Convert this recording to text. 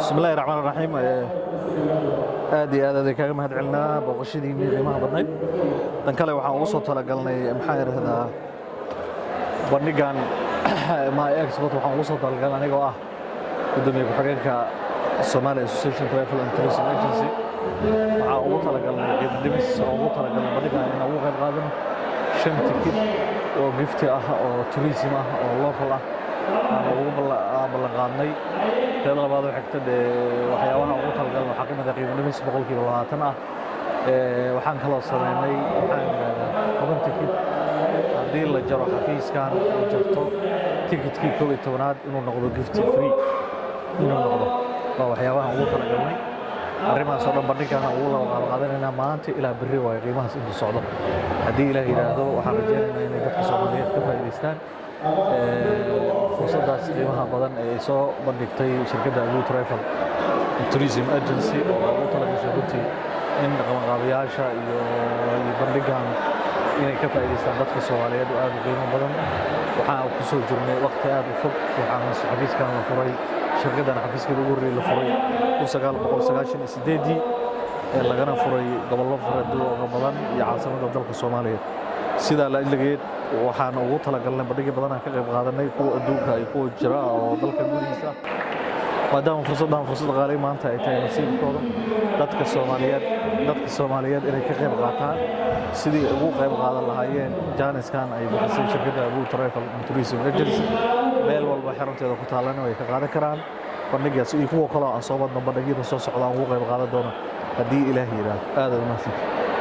Bismillahi raxmaan raxiim. Aad iyo aad aad kaaga mahad celinaa booqashadiinii qiimaha badnayd. Dan kale waxaan ugu soo talagalnay, maxaa idhahdaa, bandhigan My Export. Waxaan ugu soo talagalnay, anigoo ah gudoomiye ku-xigeenka Somali Association Travel and Tourism Agency, waxaan ugu talagalnay qiimo dhimis oo ugu talagalnay bandhigan inaan ugu qayb qaadano shan tikid oo gift ah oo tourism ah oo local ah aan ugu ballan qaadnay. Teeda labaad oo xigta dee, waxyaabaha ugu talagalnay waxaa ka mid ah qiimo dhimis 20% ah. Waxaan kaloo sameynay, maxaan idhahdaa, 10 tikid haddii la jaro xafiiskan uu jarto tikidkii 11aad inuu noqdo gift free inuu noqdo. Waa waxyaabaha ugu talagalnay. Arrimahaas oo dhan bandhigaan ugu laba qaab qaadanaynaa maanta ilaa berri waayo qiimahaas intuu socdo. Haddii Ilaah yidhaahdo, waxaan rajaynaynaa inay dadka Soomaaliyeed ka faa'iidaystaan fursaddaas qiimaha badan ee ay soo bandhigtay shirkadda Abu Travel Tourism Agency, oo ugu talagashay runtii in qabanqaabayaasha iyo bandhigan inay ka faa'iidaystaan dadka Soomaaliyeed oo aad u qiimo badan. Waxaan ku soo jirnay waqti aad u fog. Waxaan xafiiskan la furay, shirkaddan xafiiskeeda ugu horreeyay la furay 1998-dii, ee lagana furay gobollo fara badan iyo caasimadda dalka Soomaaliya. Sidaa la ilageed waxaan ugu talagalnay bandhigyo badan aan ka qayb qaadanay, kuwa adduunka iyo kuwa jira oo dalka gudihiisa, maadaama fursaddan fursad qaali maanta ay tahay nasiibkooda dadka Soomaaliyeed inay ka qayb qaataan sidii ay ugu qayb qaadan lahaayeen jaaniskan ay bixisay shirkadda Abu Travel and Tourism Agency. Meel walba xarunteeda ku taalana way ka qaadan karaan bandhigaas iyo kuwa kaloo aan soo wadno bandhigyada soo socda aan ugu qayb qaadan doono, haddii Ilaah yidhaahdo. Aad aad umahadsantahay.